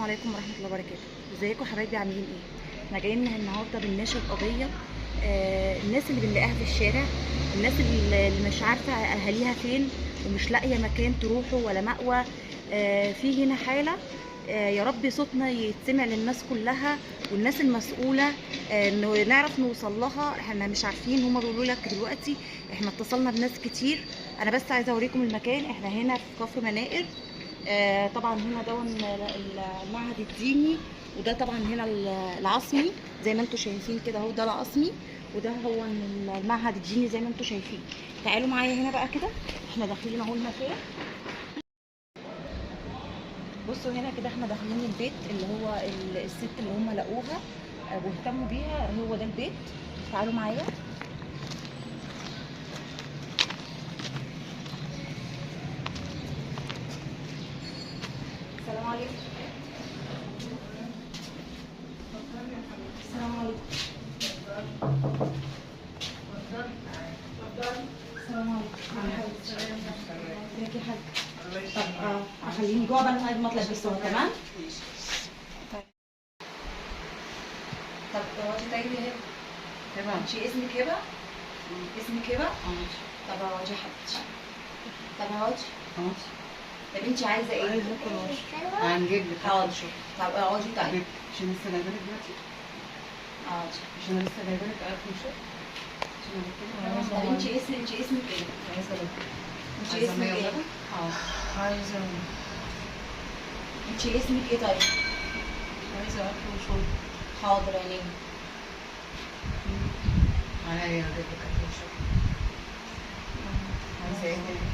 عليكم ورحمة الله وبركاته. ازيكم حبايبي، عاملين ايه؟ احنا جايين النهارده بنناشد قضية الناس اللي بنلاقيها في الشارع، الناس اللي مش عارفه اهاليها فين ومش لاقيه مكان تروحه ولا مأوى. في هنا حاله، يا رب صوتنا يتسمع للناس كلها والناس المسؤولة، انه نعرف نوصل لها. احنا مش عارفين، هما بيقولوا لك دلوقتي احنا اتصلنا بناس كتير. انا بس عايزه اوريكم المكان. احنا هنا في كفر مناقر، طبعا هنا دون المعهد الديني، وده طبعا هنا العاصمي زي ما انتم شايفين كده اهو، ده العاصمي وده هو المعهد الديني زي ما انتم شايفين. تعالوا معايا هنا بقى كده، احنا داخلين اهو المكان. بصوا هنا كده احنا داخلين البيت اللي هو الست اللي هم لقوها واهتموا بيها، هو ده البيت. تعالوا معايا. السلام عليكم. السلام عليكم. السلام عليكم. ازيك يا حاج؟ طب خليني جوه بقى ما اطلع بالصورة، تمام؟ طيب. طب اقعدي. طيب يا هبه، تمام. انتي اسمك هبه؟ اسمك هبه؟ طب اقعدي يا حبيبتي. طب اقعدي. طب انت عايزه ايه؟ عايزه اكل. هنجيب لك. حاضر. طب اقعدي. طيب عشان لسه جايبه لك دلوقتي. اقعدي. عشان لسه جايبه لك اكل وشرب. طب انت اسمك ايه؟ انت اسمك ايه؟ عايزه. انت اسمك ايه طيب؟ عايزه اكل وشرب. حاضر عينيا. عينيا هجيب لك اكل وشرب. عايزه ايه تاني؟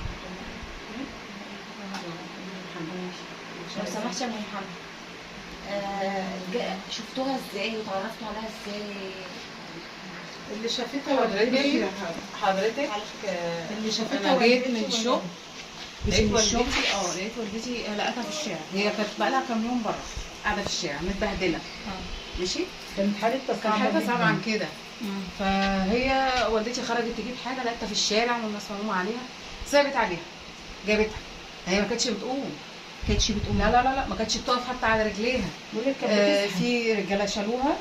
لو سمحت يا ام محمد، شفتوها ازاي وتعرفتوا عليها ازاي؟ اللي شافتها والدتي حضرتك، اللي شافتها انا جيت من الشغل، لقيت والدتي لقيت والدتي لقتها في الشارع. هي كانت بقى لها كام يوم بره قاعدة في الشارع متبهدله، ماشي. كانت حالتها صعبة، كانت حالتها صعبة عن كده. فهي والدتي خرجت تجيب حاجة لقيتها في الشارع والناس ملمومه عليها، سابت عليها جابتها. هي ما كانتش بتقوم، لا لا لا، ما كانتش بتقف حتى على رجليها. بقول لك في رجاله شالوها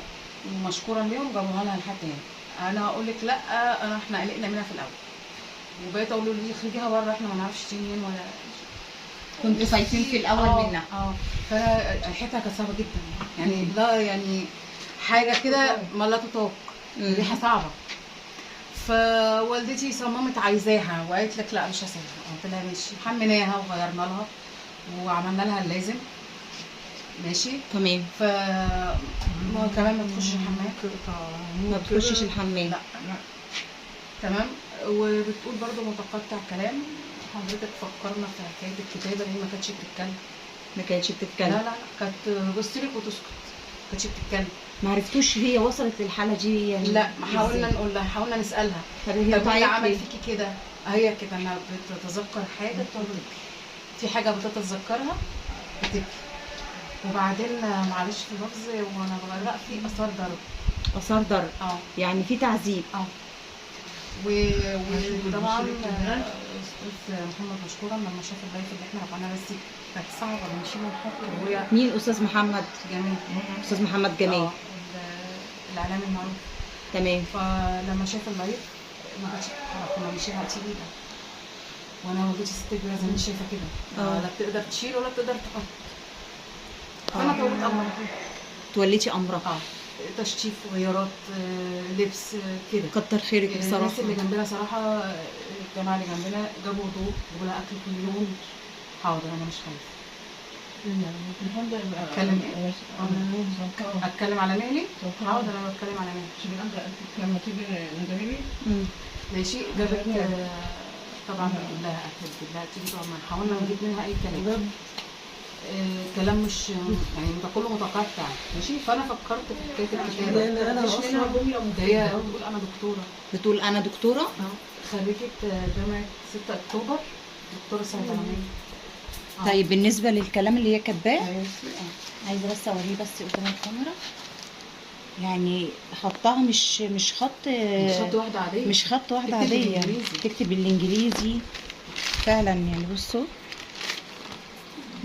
ومشكوره ليهم جابوها لها لحد هنا. انا هقول لك لا، احنا قلقنا منها في الاول وبقيت اقول له خرجيها بره، احنا ما نعرفش تيجي منين ولا. كنتوا خايفين في الاول منها؟ فريحتها كانت صعبة جدا يعني، لا يعني حاجة كده ما لا تطاق، ريحه صعبة. فوالدتي صممت عايزاها وقالت لك لا مش هسيبها. قلت لها ماشي. حميناها وغيرنا لها وعملنا لها اللازم، ماشي تمام. ف كمان ما تخشش الحمام، ما بتخشش الحمام، لا تمام. وبتقول برضو متقطع كلام. حضرتك فكرنا في حكاية الكتابة، هي ما كانتش بتتكلم. ما كانتش بتتكلم؟ لا لا، كانت تبص لك وتسكت، ما كانتش بتتكلم. ما عرفتوش هي وصلت للحالة دي يعني؟ لا، ما حاولنا نقول لها، حاولنا نسالها. طب هي طب اللي عمل فيكي كده؟ هي كده لما بتتذكر حاجة بتقعد تبكي، في حاجة بتتذكرها بتبكي. وبعدين معلش في اللفظ وانا بغرق، في اثار ضرب. اثار ضرب، يعني في تعذيب. وطبعا استاذ محمد مشكورا لما شاف ال live اللي احنا رفعناه، بس كانت صعبة بنشيل ونحط. وهي مين استاذ محمد؟ جمال. استاذ محمد جمال، الاعلامي المعروف، تمام. فلما شاف ال live ما كانتش بتتحرك، كنا بنشيلها تقيلة. وانا والدتي ست كبيرة زي ما انت شايفه كده، لا بتقدر تشيل ولا بتقدر تحط. فانا توليت امرها. توليتي امرها؟ تشطيف، غيارات، لبس، كده. كتر خيرك بصراحة. الناس اللي جنبنا صراحة، الجماعة اللي جنبنا جابوا هدوء، جابوا لها اكل كل يوم. حاضر انا مش خايفة. اتكلم ايه؟ اتكلم على مهلي؟ حاضر انا بتكلم على مهلي. لما تيجي ندعي ماشي. جابت طبعا بنجيب لها اكل، بنجيب لها تيجي، طبعا حاولنا نجيب منها اي كلام، كلام مش يعني كله متقطع، ماشي. فانا فكرت في حكاية الكتابة، لان انا اصلا هي بتقول انا دكتورة. بتقول انا دكتورة؟ خريجة جامعه 6 اكتوبر، دكتورة صيدلانيه. طيب بالنسبة للكلام اللي هي كاتباه، عايزه بس اوريه بس قدام الكاميرا. يعني خطها مش خط، مش خط واحدة عادية، مش خط واحدة عادية، تكتب بالانجليزي فعلا يعني. بصوا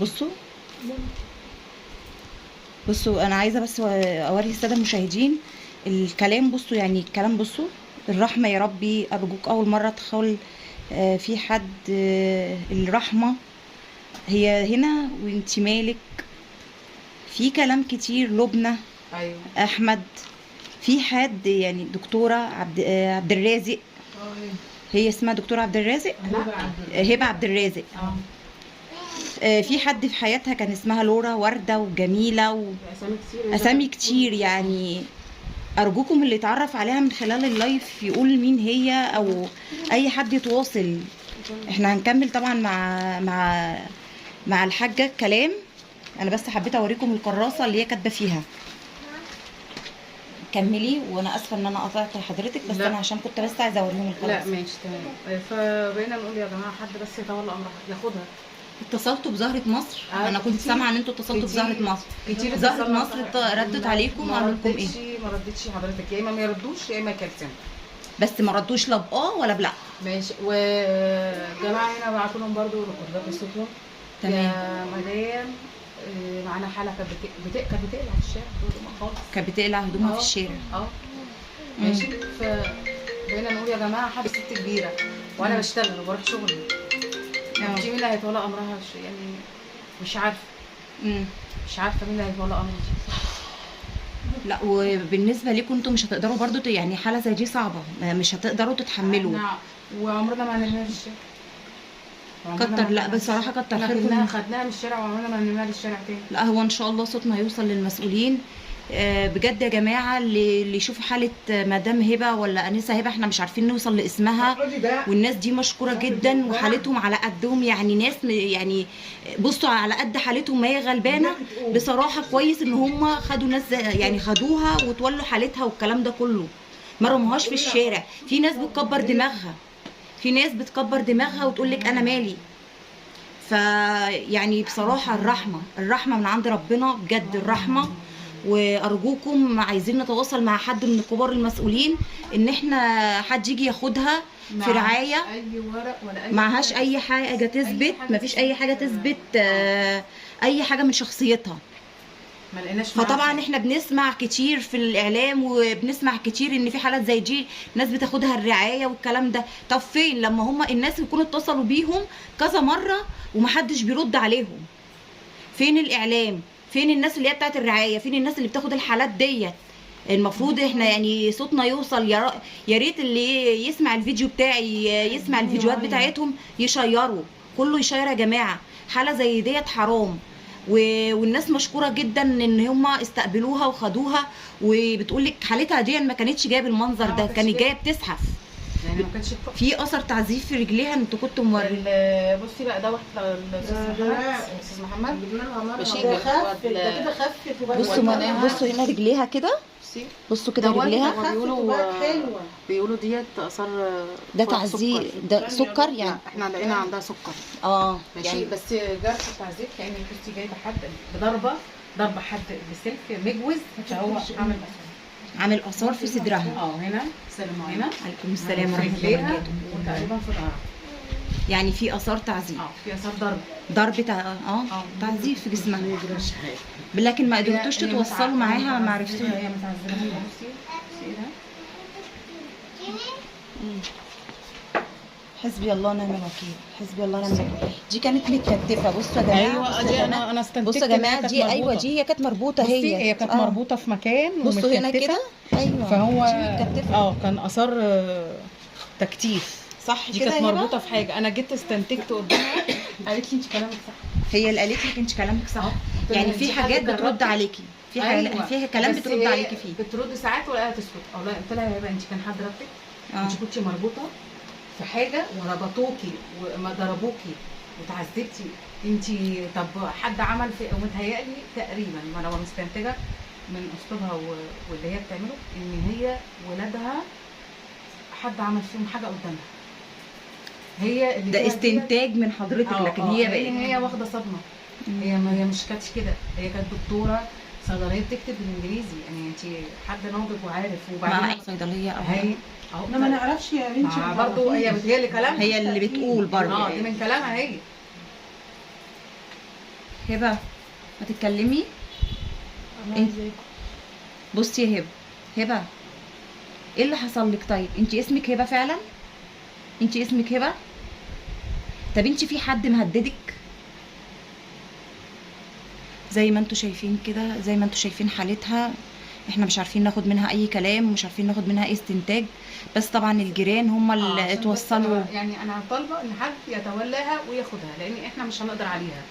بصوا بصوا انا عايزه بس اوري السادة المشاهدين الكلام. بصوا يعني الكلام، بصوا الرحمة يا ربي ارجوك، اول مرة ادخل في حد، الرحمة هي هنا وانت مالك. في كلام كتير. لبنى، ايوه، احمد، في حد يعني دكتورة عبد الرازق، هي اسمها دكتورة عبد الرازق، هبه عبد الرازق. في حد في حياتها كان اسمها لورا، ورده وجميلة واسامي كتير. يعني ارجوكم اللي يتعرف عليها من خلال ال live يقول مين هي، او اي حد يتواصل. احنا هنكمل طبعا مع مع مع الحاجة الكلام. انا بس حبيت اوريكم الكراسة اللي هي كاتبه فيها. كملي، وانا اسفه ان انا قطعت حضرتك، بس لا. انا عشان كنت بس عايزه اوريهم الكراسة. لا ماشي تمام. فبقينا نقول يا جماعة حد بس يتولى امرها ياخدها. اتصلتوا بزهرة مصر؟ انا كنت سامعه ان انتوا اتصلتوا بزهرة مصر. كتير. زهرة مصر ردت عليكم وقالوا لكم ايه؟ ما ردتش حضرتك، يا اما ما يردوش يا اما يكلسنوا. بس ما ردوش لا باه ولا بلا. ماشي. والجماعة هنا بعتوا لهم برضه ريكوردات بصوتهم. تمام. يا مدام معانا حاله كانت بتقلع في الشارع هدومها خالص. كانت بتقلع هدومها في الشارع. ماشي. فبقينا نقول يا جماعة حد، ست كبيرة وانا بشتغل وبروح شغلي، دي مين اللي هيتولى امرها؟ يعني مش عارفه. مش عارفه مين اللي هيتولى امرها. لا وبالنسبة لكم انتم مش هتقدروا برضو، يعني حاله زي دي صعبة، مش هتقدروا تتحملوا. وعمرنا ما هنرميها في الشارع. كتر، لا بصراحة كتر خيركم، خدناها من الشارع وعمرنا ما هنرميها للشارع تاني. لا هو ان شاء الله صوتنا هيوصل للمسؤولين. بجد يا جماعة، اللي يشوفوا حاله مدام هبه ولا انسه هبه، احنا مش عارفين نوصل لاسمها، والناس دي مشكورة جدا وحالتهم على قدهم، يعني ناس يعني بصوا على قد حالتهم، ما هي غلبانه بصراحة. كويس ان هم خدوا ناس، يعني خدوها وتولوا حالتها والكلام ده كله، ما رموهاش في الشارع. في ناس بتكبر دماغها، في ناس بتكبر دماغها وتقول لك انا مالي. فيعني بصراحة الرحمة، الرحمة من عند ربنا بجد، الرحمة. وارجوكم عايزين نتواصل مع حد من كبار المسؤولين، ان احنا حد يجي ياخدها في رعاية. اي ورق ولا اي معهاش اي حاجة تثبت، مفيش اي حاجة تثبت اي حاجة من شخصيتها. ما لقيناش. فطبعا احنا بنسمع كتير في الاعلام، وبنسمع كتير ان في حالات زي دي ناس بتاخدها الرعاية والكلام ده. طب فين لما هم الناس يكونوا اتصلوا بيهم كذا مرة ومحدش بيرد عليهم؟ فين الاعلام؟ فين الناس اللي هي بتاعت الرعاية؟ فين الناس اللي بتاخد الحالات ديت؟ المفروض احنا يعني صوتنا يوصل. يا ريت اللي يسمع الفيديو بتاعي يسمع الفيديوهات بتاعتهم، يشيروا، كله يشير يا جماعة. حاله زي ديت حرام. والناس مشكورة جدا ان هم استقبلوها وخدوها. وبتقول لك حالتها دي ما كانتش جاية بالمنظر ده، كانت جاية بتزحف، يعني ما كانتش في اثر تعذيب في رجليها. انتوا كنتوا موريين. بصي بقى ده واحدة الاستاذ محمد ماشي، ده خف، ده كده خفف. بصوا بصوا هنا رجليها كده، بصوا كده رجليها. بيقولوا ديت اثار ده تعذيب، ده سكر يعني. احنا لقينا عندها سكر. ماشي يعني. بس جرح التعذيب كأن كنت جايبه حد بضربه، ضربه حد بسلك مجوز، فهو عامل اثار، عامل اثار في صدرها. هنا سلام، هنا عليكم السلام ورحمة الله وبركاته، وتقريبا في ظهرها. يعني في اثار تعذيب، في اثار ضرب، ضرب تعذيب في جسمها، لكن ما قدرتوش تتوصلوا معاها، ما عرفتوش. هي متعذبه. بصي بصي ايه ده. حسبي الله ونعم الوكيل، حسبي الله ونعم الوكيل. دي كانت متكتفه. بصوا يا جماعة، ايوه دي انا استنتجت. بصوا يا جماعة دي، ايوه دي هي كانت مربوطة، هي كانت مربوطة في مكان. بصوا هنا كده، ايوه فهو كان اثار تكتيف، صح دي كده. كانت مربوطة في حاجة. انا جيت استنتجت قدامها، قالت لي انت كلامك صح. هي اللي قالت لك انت كلامك صح. يعني في حاجات بترد عليكي، في حاجة فيها كلام بترد عليكي فيه، بترد ساعات ولا تسكت. قلت لها يا هبه انت كان حد ربطك؟ انت كنتي مربوطة في حاجة وربطوكي وما ضربوكي وتعذبتي انت. طب حد عمل في، ومتهيألي تقريبا ما انا مستنتجه من اسلوبها واللي هي بتعمله ان هي ولادها حد عمل فيهم حاجة قدامها. هي اللي ده استنتاج من حضرتك، لكن هي بقت هي واخده صدمة. هي مش كانتش كده، هي كانت دكتورة صيدلية بتكتب بالانجليزي، يعني انت حد ناضج وعارف. وبعدين صيدلية او هي احنا ما نعرفش يا بنتي، برضه هي بتهيألي كلامها، هي اللي بتقول برضه. دي من كلامها هي. هبه ما تتكلمي. إيه؟ بصي يا هبه، هبه ايه اللي حصل لك؟ طيب انت اسمك هبه فعلا؟ انت اسمك هبه؟ طب انت في حد مهددك؟ زي ما انتوا شايفين كده، زي ما انتوا شايفين حالتها، احنا مش عارفين ناخد منها اي كلام، مش عارفين ناخد منها اي استنتاج، بس طبعا الجيران هم اللي اتوصلوا. يعني انا طالبه ان حد يتولاها وياخدها، لان احنا مش هنقدر عليها،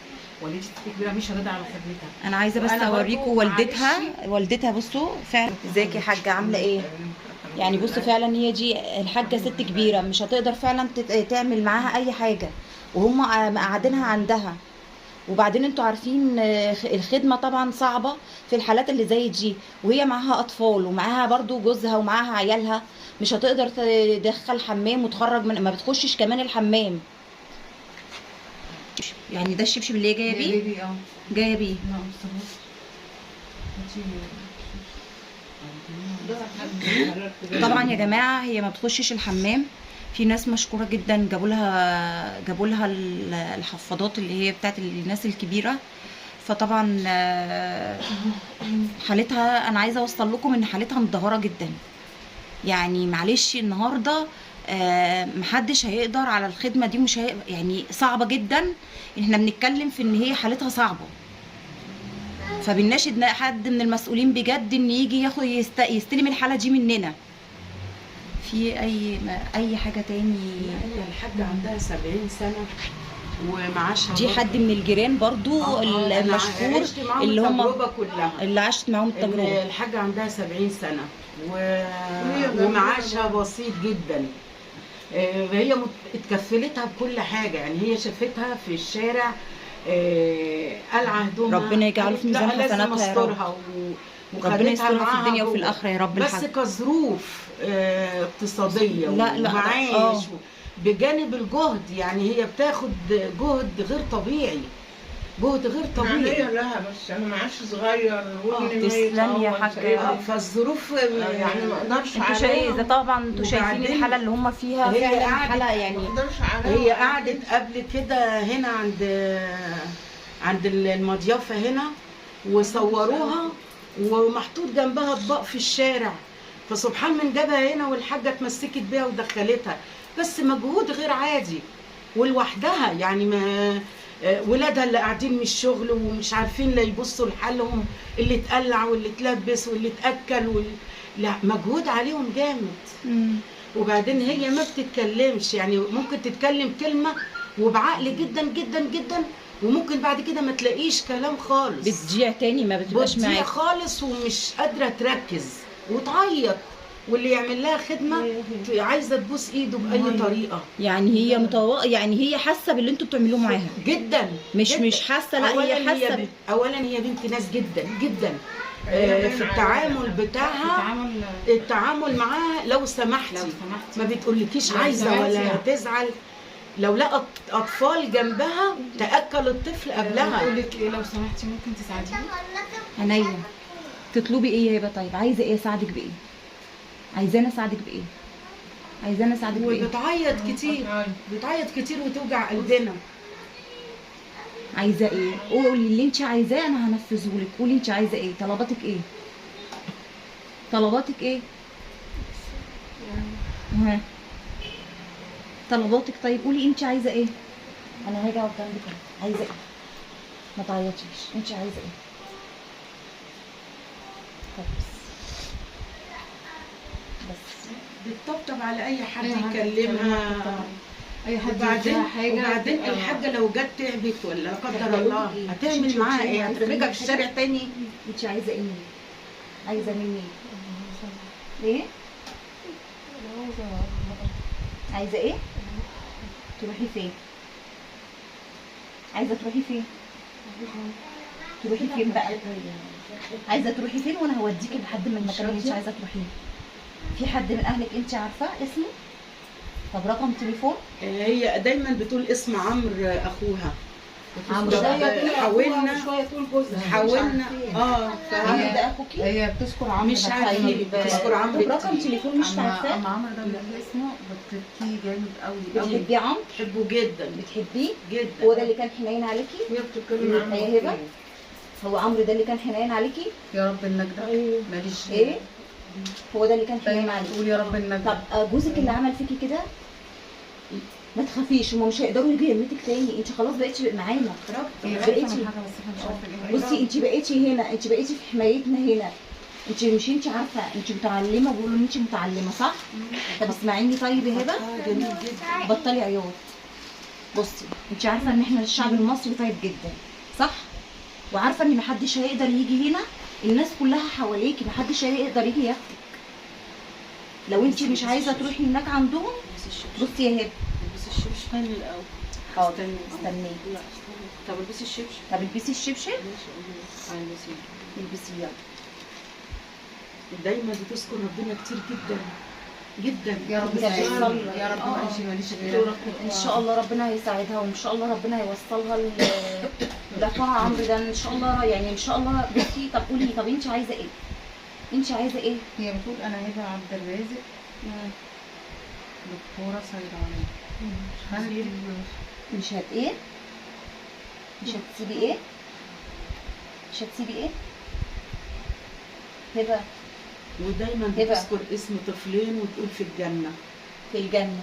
والدتي كبيرة مش هتقدر على خدمتها. انا عايزه بس اوريكم والدتها، والدتها بصوا فعلا. ازيك يا حاجة عامله ايه؟ يعني بصوا فعلا هي دي الحاجة ست كبيرة، مش هتقدر فعلا تعمل معاها اي حاجة، وهم مقعدينها عندها. وبعدين انتوا عارفين الخدمة طبعا صعبة في الحالات اللي زي دي، وهي معاها اطفال ومعاها برضو جوزها ومعاها عيالها، مش هتقدر تدخل حمام وتخرج من، ما بتخشش كمان الحمام. يعني ده الشبشب اللي هي جاية بيه، جاية بيه. طبعا يا جماعة هي ما بتخشش الحمام. في ناس مشكورة جدا جابوا لها الحفاضات اللي هي بتاعت الناس الكبيرة. فطبعا حالتها انا عايزه اوصل لكم ان حالتها مدهوره جدا. يعني معلش النهارده محدش هيقدر على الخدمة دي، مش يعني صعبة جدا. احنا بنتكلم في ان هي حالتها صعبة، فبنناشد حد من المسؤولين بجد ان يجي ياخد يستلم الحالة دي مننا. في اي حاجة تاني؟ الحاجة عندها 70 سنة ومعاشها دي حد من الجيران برضو المشهور اللي هم اللي عاشت معاهم التجربة. الحاجة عندها 70 سنة ومعاشها بسيط جدا. هي اتكفلتها بكل حاجة، يعني هي شافتها في الشارع قلعه هدومها، ربنا يجعله في ميزان حسناتها يا رب، ربنا يسترها في الدنيا وفي الاخرة يا رب. بس كظروف اقتصادية ومعاش بجانب الجهد، يعني هي بتاخد جهد غير طبيعي، جهد غير طبيعي. لا بس انا معاش صغير وابني ميت. تسلمي يا حاجة. فالظروف يعني ما اقدرش عليها. انتوا طبعا انتوا شايفين الحالة اللي هم فيها، فعلا حاله يعني هي قعدت قبل كده هنا عند المضيافه هنا وصوروها ومحطوط جنبها اطباق في الشارع، فسبحان من جابها هنا والحاجة اتمسكت بيها ودخلتها. بس مجهود غير عادي ولوحدها، يعني ما ولادها اللي قاعدين من الشغل ومش عارفين لا يبصوا لحالهم، اللي اتقلع واللي اتلبس واللي اتاكل لا مجهود عليهم جامد. وبعدين هي ما بتتكلمش، يعني ممكن تتكلم كلمة وبعقل جدا جدا جدا، وممكن بعد كده ما تلاقيش كلام خالص، بتضيع تاني، ما بتبقاش معاك، بتضيع خالص ومش قادرة تركز وتعيط، واللي يعمل لها خدمة عايزه تبوس ايده باي طريقه. يعني هي يعني هي حاسه باللي انتوا بتعملوه معاها جدا، مش جداً. مش حاسه، لا هي حاسه. اولا هي بنت ناس جدا جدا، في التعامل بتاعها، التعامل معاها لو سمحتي ما بتقولكيش عايزه ولا هتزعل. لو لقت اطفال جنبها تاكل الطفل قبلها. بقول لك ايه، لو سمحتي ممكن تساعديني؟ عينيا. تطلبي ايه يا هبه؟ طيب عايزه ايه؟ اساعدك بايه؟ عايزاني اساعدك بايه؟ عايزاني اساعدك بايه؟ وبتعيط كتير، بتعيط كتير وتوجع قلبنا. عايزه ايه؟ قولي اللي انت عايزاه انا هنفذه لك. قولي انت عايزه ايه؟ طلباتك ايه؟ طلباتك ايه؟ ها طلباتك؟ طيب قولي انت عايزه ايه؟ انا هاجي اقعد جنبك. عايزه ايه؟ ما تعيطيش، انت عايزه ايه؟ طب بس بتطبطب على اي حد يكلمها، اي حد. وبعدين وبعدين الحاجة لو جت تعبت ولا لا قدر الله هتعمل معاها ايه؟ هتخرجها في الشارع تاني؟ انت عايزه ايه مني؟ عايزه مني ايه؟ عايزه ايه؟ تروحي فين؟ عايزه تروحي فين؟ تروحي فين بقى؟ عايزه تروحي فين وانا هوديكي لحد من المكان اللي انت عايزه تروحيه. في حد من اهلك انت عارفاه اسمه؟ طب رقم تليفون؟ هي دايما بتقول اسم عمرو اخوها. عمرو ده حاولنا شوية تقول جوزها، حاولنا عمرو ده اخوكي؟ هي بتذكر عمرو، مش عارفه بتذكر عمرو. طب رقم تليفون مش عارفاه؟ ام عمرو ده بتقول اسمه، بتبكيه جامد قوي قوي. بتحبيه عمرو؟ بتحبه جدا. بتحبيه جدا. هو ده اللي كان حنين عليكي؟ هي بتتكلم عنه يا هبه؟ هو عمرو ده اللي كان حنين عليكي؟ يا رب النجدة. ايوه. ماليش ايه؟ هو ده اللي كان حنين عليكي؟ قول يا رب النجدة. طب جوزك اللي عمل فيكي كده ما تخافيش، هما مش هيقدروا يجوا يمتك تاني، انت خلاص بقيتي معانا. بقيتي بصي، انت بقيتي هنا، انت بقيتي في حمايتنا هنا. انت مش انت عارفه انت متعلمة، بيقولوا ان انت متعلمة صح؟ طب اسمعيني طيب يا هبه، بطلي عياط. بصي انت عارفه ان احنا الشعب المصري طيب جدا صح؟ وعارفه ان محدش هيقدر يجي هنا، الناس كلها حواليكي محدش هيقدر يجي ياخدك. لو انت مش عايزه تروحي هناك عندهم. بصي يا هبه، البسي الشبشب. استني الاول. حاضر استني. طب البسي الشبشب. طب البسي الشبشب. ماشي البسي يلا. دايما بتذكر ربنا كتير جدا جدا. يا رب يا رب. ماليش غيرك. ان شاء الله ربنا هيساعدها، وان شاء الله ربنا هيوصلها لدفاع عمرو ده ان شاء الله. يعني ان شاء الله. بصي طب قولي، طب انت عايزه ايه؟ انت عايزه ايه؟ هي بتقول انا هبه عبد الرازق، دكتورة صيدلانيه. مش هت ايه؟ مش هتسيبي ايه؟ مش هتسيبي ايه؟ هبه. ودايما بتذكر اسم طفلين وتقول في الجنة. في الجنة.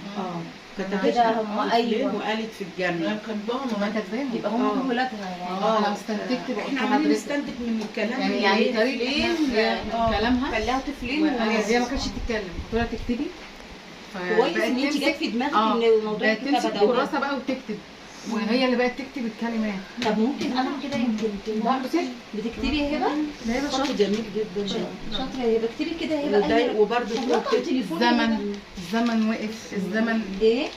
كتبتها هم. ايوه، وقالت في الجنة. كاتباهم، كاتباهم يبقى هم ولادها يعني. انا استنتجت، احنا عمالين نستنتج من الكلام يعني طريقه كلامها. كان لها طفلين وهي ما كانتش تتكلم، قلت لها تكتبي. كويس ان انت جت في دماغك ان الموضوع الكتابة ده. تمسك الكراسة بقى وتكتب، وهي اللي بقت تكتب الكلمات. طب ممكن انا كده يمكن بتكتبي يا هبه؟ لا شاطرة، جميل جدا، شاطرة يا هبه، اكتبي كده يا هبه. وبرده الزمن، الزمن وقف، الزمن ايه؟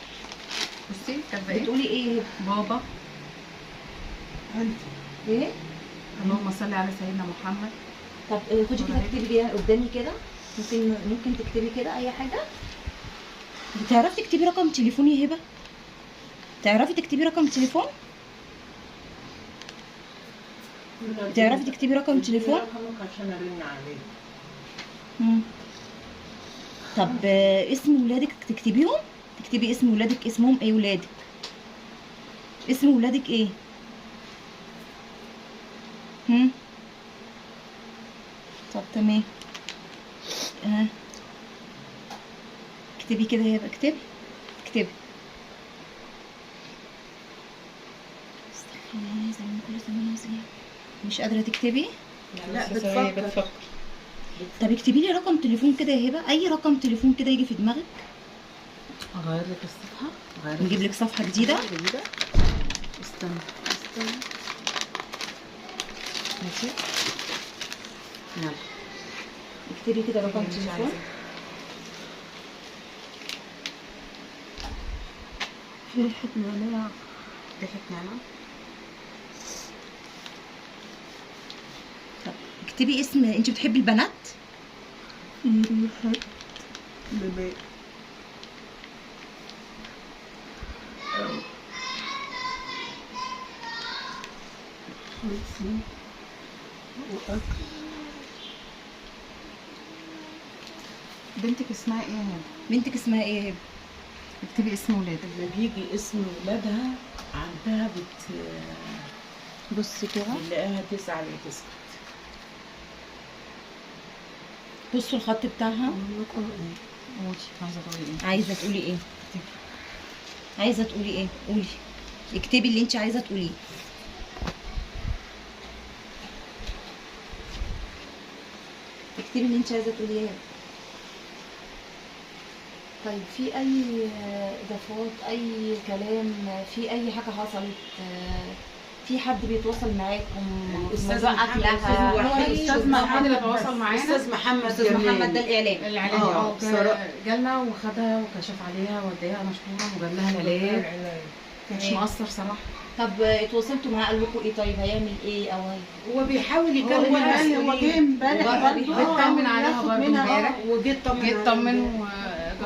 بصي كاتبه ايه؟ بتقولي ايه يا هبه؟ بابا انت ايه؟ اللهم صل على سيدنا محمد. طب خدي كده اكتبي قدامي كده، ممكن تكتبي كده اي حاجة. بتعرفي تكتبي رقم تليفون يا هبه؟ تعرفي تكتبي رقم تليفون؟ تعرفي تكتبي رقم تليفون؟ عشان ارن عليه. طب اسم ولادك تكتبيهم؟ تكتبي اسم ولادك، اسمهم ايه ولادك؟ اسم ولادك ايه؟ طب تمام. اكتبي كده يا هبه، اكتبي اكتبي. مش قادرة تكتبي؟ لا بتفكر. طب اكتبي لي رقم تليفون كده يا هبه، اي رقم تليفون كده يجي في دماغك. اغير لك الصفحة، نجيب لك صفحة جديدة. استنى استنى، ماشي يلا اكتبي كده رقم تليفون. في ريحه نعناع. ريحه نعناع. طب اكتبي اسم. انت بتحبي البنات؟ في ريحه بيبي. وأكل. بنتك اسمها ايه يا هبه؟ بنتك اسمها ايه يا هبه؟ اكتبي اسم ولادك. لما بيجي اسم ولادها عندها بصي كده بنلاقيها تزعل وتسكت. بصوا الخط بتاعها. قولي عايزه تقولي ايه؟ عايزه تقولي ايه؟ عايزه تقولي ايه؟ قولي، اكتبي اللي انت عايزه تقوليه. اكتبي اللي انت عايزه تقوليه. طيب في اي اضافات، اي كلام، في اي حاجة حصلت، في حد بيتواصل معاكم؟ الاستاذ محمد، الاستاذ محمد اللي تواصل معانا، الاستاذ محمد، استاذ محمد ده الاعلام الاعلامي، جالنا وخدها وكشف عليها واداها مشكورة وجاب لها العلاج، مش مقصر صراحة. طب اتواصلتوا معاه قال لكم ايه؟ طيب هيعمل ايه او هو بيحاول يكلم المسؤولين. هو جه امبارح برضه اطمن عليها برضه امبارح، وجه اطمن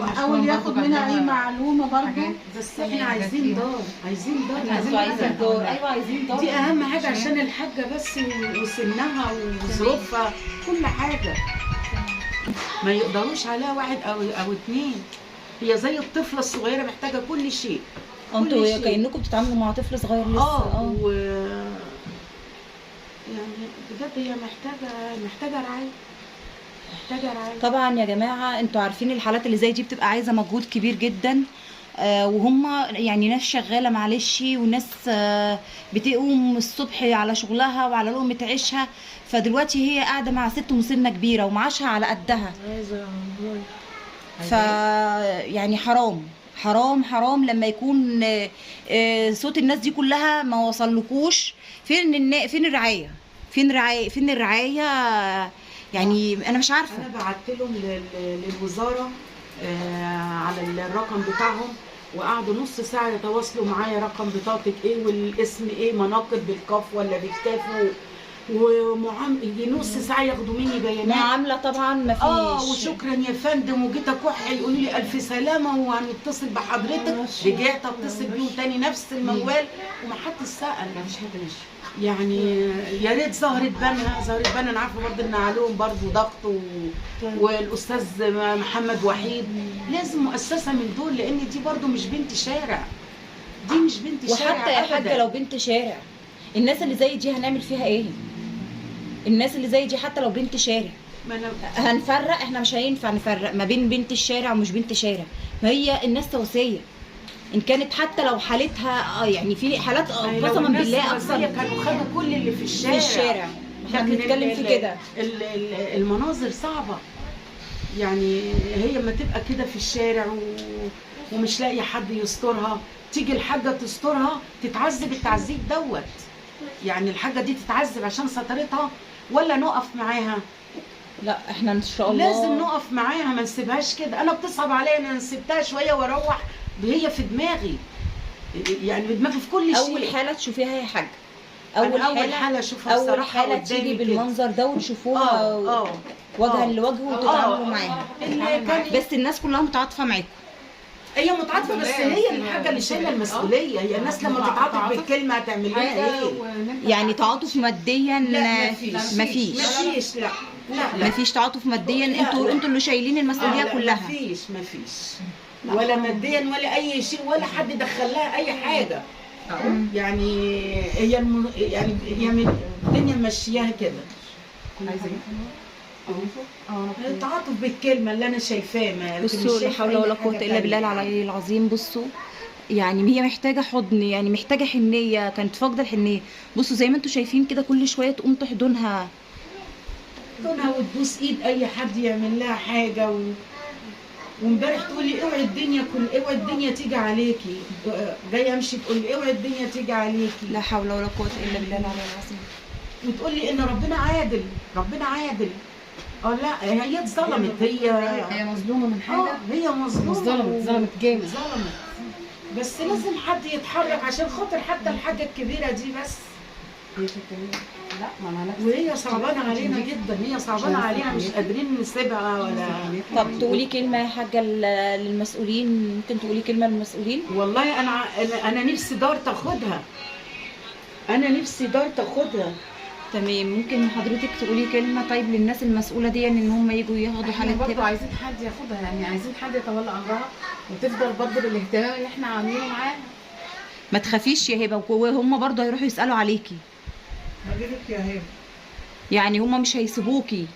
وحاول ياخد منها اي معلومة برضه. بس احنا عايزين دار، عايزين دار، عايزين دار. ايوه عايزين دار، دي اهم حاجة عشان الحاجة بس وسنها وظروفها كل حاجة ما يقدروش عليها واحد او اتنين. هي زي الطفلة الصغيرة محتاجه كل شيء. انتوا كأنكم بتتعاملوا مع طفل صغير لسه. يعني بجد هي محتاجه رعاية، محتاجه رعاية. طبعا يا جماعة انتوا عارفين الحالات اللي زي دي بتبقى عايزه مجهود كبير جدا، وهم يعني ناس شغالة معلش، وناس بتقوم الصبح على شغلها وعلى لقمة عيشها، فدلوقتي هي قاعدة مع ست مسنة كبيرة ومعاشها على قدها. ف يعني حرام حرام حرام لما يكون صوت الناس دي كلها ما وصلكوش. فين الرعاية؟ فين الرعاية؟ فين الرعاية؟ يعني انا مش عارفه. انا بعت لهم للوزارة على الرقم بتاعهم، وقعدوا نص ساعة يتواصلوا معايا، رقم بطاقتك ايه والاسم ايه، مناقب بالقاف ولا بالكاف، يجي نص ساعة ياخدوا مني بيانات. معاملة طبعا مفيش. وشكرا يا فندم، وجيت اكح يقولوا لي الف سلامه وهنتصل بحضرتك. رجعت اتصل بيهم تاني نفس الموال ومحدش سال، مفيش حد مشي. يعني يا ريت زهرة بنها، زهرة بنا انا عارفه برضه ان عليهم برضه ضغط، والاستاذ محمد وحيد، لازم مؤسسة من دول، لان دي برضه مش بنت شارع، دي مش بنت شارع. وحتى يا حاجة لو بنت شارع، الناس اللي زي دي هنعمل فيها ايه؟ الناس اللي زي دي حتى لو بنت شارع هنفرق، احنا مش هينفع نفرق ما بين بنت الشارع ومش بنت شارع، ما هي الناس توصية ان كانت حتى لو حالتها، يعني في حالات قسما بالله اكثر كانوا خدوا كل اللي في الشارع. في الشارع احنا بنتكلم في كده. المناظر صعبة، يعني هي ما تبقى كده في الشارع ومش لاقي حد يسترها، تيجي الحاجة تسترها تتعذب التعذيب دوت. يعني الحاجة دي تتعذب عشان سترتها، ولا نقف معاها؟ لا احنا ان شاء الله لازم نقف معاها، ما نسيبهاش كده. انا بتصعب عليا ان انا سبتها شوية واروح، هي في دماغي، يعني في دماغي في كل شيء. اول حاله تشوفيها يا حاجة، اول حاله اشوفها اول حاله تيجي بالمنظر ده وتشوفوها وجها لوجه وتتعاملوا معاها. بس الناس كلها متعاطفه معاكم. هي متعاطفه، بس هي الحاجة اللي شايله المسؤولية. هي الناس لما تتعاطف بالكلمة هتعمل لها ايه؟ يعني تعاطف ماديا؟ لا مفيش. لا لا مفيش تعاطف ماديا. انتوا اللي شايلين المسؤولية كلها. مفيش ولا ماديا ولا اي شيء، ولا حد دخل لها اي حاجة. يعني هي يعني هي الدنيا ماشياها كده. عايزه ايه؟ التعاطف بالكلمة اللي انا شايفاه. بصوا لا حول ولا قوة الا بالله العلي العظيم. بصوا يعني هي محتاجه حضن، يعني محتاجه حنيه، كانت فاقده الحنيه. بصوا زي ما انتوا شايفين كده كل شوية تقوم تحضنها وتبوس ايد اي حد يعمل لها حاجة. وامبارح تقول لي اوعي الدنيا اوعي الدنيا تيجي عليكي، جاية امشي تقول لي اوعي الدنيا تيجي عليكي. لا حول ولا قوة الا بالله العلي العظيم. وتقول لي ان ربنا عادل، ربنا عادل. لا هي اتظلمت، هي مظلومة من حاجة، هي مظلومة، اتظلمت جامد، اتظلمت. بس لازم حد يتحرك عشان خاطر حتى الحاجة الكبيرة دي بس. لا ما وهي صعبانه علينا جدا، هي صعبانه علينا، مش قادرين نسيبها ولا. طب تقولي كلمة يا حاجة للمسؤولين؟ ممكن تقولي كلمة للمسؤولين؟ والله انا نفسي دار تاخدها، انا نفسي دار تاخدها. تمام. ممكن حضرتك تقولي كلمة طيب للناس المسؤولة دي ان هم يجوا ياخدوا حاله كده؟ برضه عايزين حد ياخدها، يعني عايزين حد يتولى امرها وتفضل برضه بالاهتمام اللي احنا عاملينه معاها. ما تخافيش يا هبه، وهم برضه هيروحوا يسالوا عليكي. هجيلك يا هبه، يعني هم مش هيسيبوكي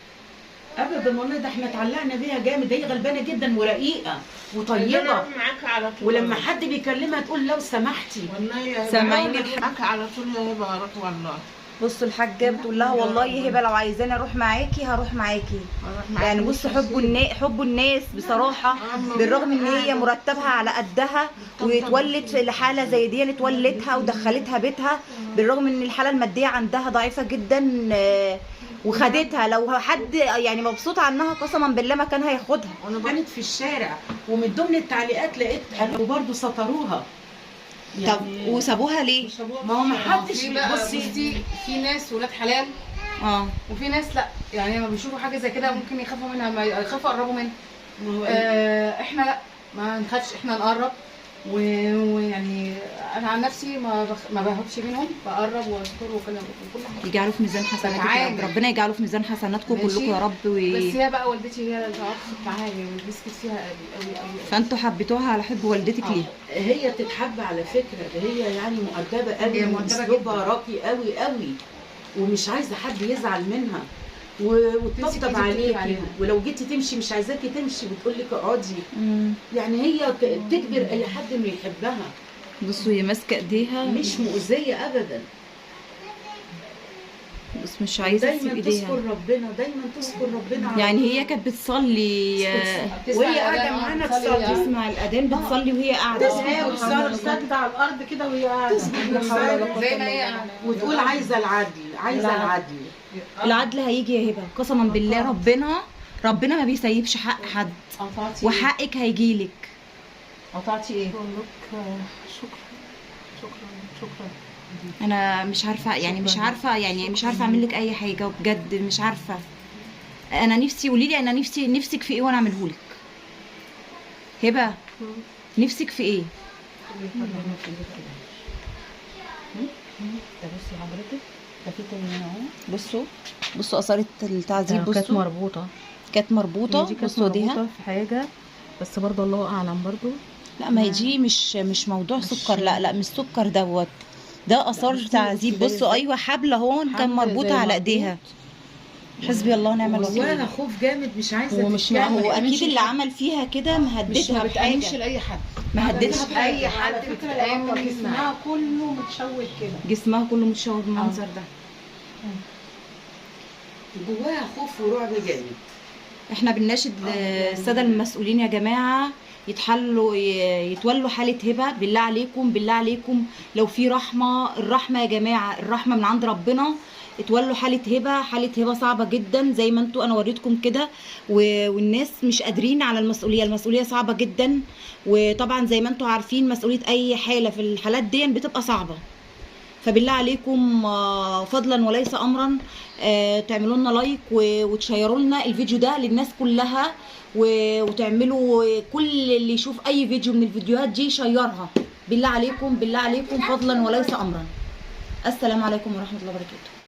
ابدا والله. ده احنا اتعلقنا بيها جامد، هي غلبانه جدا ورقيقه وطيبة معاك على طول، ولما حد بيكلمها تقول لو سمحتي. والله يا سامعيني معاك على طول يا هبه، هروح والله. بصوا الحاجة بتقول لها والله يا هبه لو عايزاني اروح معاكي هروح معاكي. يعني بصوا حب الناس بصراحة، بالرغم ان هي مرتبها على قدها واتولت في حاله زي دي، اتولتها ودخلتها بيتها، بالرغم ان الحالة المادية عندها ضعيفة جدا وخدتها. لو حد يعني مبسوط عنها قسما بالله ما كان هياخدها. كانت في الشارع، ومن ضمن التعليقات لقيت وبرده ستروها. يعني طب وسابوها ليه؟ ما هو ما حدش. بصي في ناس ولاد حلال وفي ناس لا، يعني لما بيشوفوا حاجة زي كده ممكن يخافوا منها، ما يخافوا يقربوا منها. احنا لا ما نخافش، احنا نقرب. ويعني انا عن نفسي ما بهربش منهم، بقرب واذكر وكل حاجة. يجعله في ميزان حسناتكم يا رب، ربنا يجعله في ميزان حسناتكم كلكم يا رب. بس هي بقى والدتي هي اللي تعاطفت معايا ومسكت فيها قوي قوي قوي. فانتوا حبيتوها على حب والدتك ليها. هي تتحب على فكرة، هي يعني مؤدبة قوي، اسلوبها راقي قوي قوي. ومش عايزه حد يزعل منها، وتطبطب عليكي، ولو جيتي تمشي مش عايزاكي تمشي، وتقول لك اقعدي. يعني هي تجبر اي حد انه يحبها. بصوا هي ماسكه ايديها، مش مؤذية ابدا، بس مش عايزه تسيب ايديها. دايما تذكر ربنا، دايما تذكر ربنا. يعني هي كانت بتصلي وهي قاعدة معانا، تصلي، تسمع الاذان، بتصلي وهي قاعدة، ساجدة على الارض كده وهي قاعدة زي ما هي قاعدة، وتقول عايزه العدل، عايزه العدل. العدل هيجي يا هبه، قسما بالله. ربنا ما بيسيبش حق حد، وحقك هيجيلك. قطعتي ايه؟ شكرا شكرا شكرا. انا مش عارفه يعني، مش عارفه يعني، مش عارفه اعمل لك اي حاجة بجد، مش عارفه. انا نفسي قولي لي، انا نفسي، نفسك في ايه وانا اعمله لك. هبه نفسك في ايه؟ ده بصي حضرتك، ده في تاني هنا اهو. بصوا بصوا اثار التعذيب. بصوا كانت مربوطة، كانت مربوطة. بصوا ايديها في حاجة، بس برضه الله اعلم برضه. لا ما هي دي مش موضوع سكر، لا لا مش سكر دوت، ده اثار تعذيب. بصوا ايوه حبل اهون كان مربوطة على ايديها. حسبي الله ونعم الوكيل. جواها خوف جامد، مش عايزه ومش تتكلم. هو اكيد اللي عمل فيها كده مهددها مش بتأمنش بحاجة، لاي حد، مهددها بحاجة. اي حد بتتأمن. جسمها كله متشوه كده، جسمها كله متشوه بالمنظر ده. جواها خوف ورعب جامد. احنا بنناشد السادة المسؤولين يا جماعة، يتحلوا يتولوا حاله هبه. بالله عليكم، بالله عليكم، لو في رحمه، الرحمة يا جماعة، الرحمة من عند ربنا. اتولوا حاله هبه. حاله هبه صعبة جدا زي ما انتوا انا وريتكم كده، والناس مش قادرين على المسؤولية، المسؤولية صعبة جدا. وطبعا زي ما انتوا عارفين مسؤولية اي حاله في الحالات دي بتبقى صعبة. فبالله عليكم فضلا وليس امرا، تعملوا لنا like وتشيروا لنا الفيديو ده للناس كلها، وتعملوا كل اللي يشوف اي فيديو من الفيديوهات دي شيرها. بالله عليكم، بالله عليكم، فضلا وليس امرا. السلام عليكم ورحمة الله وبركاته.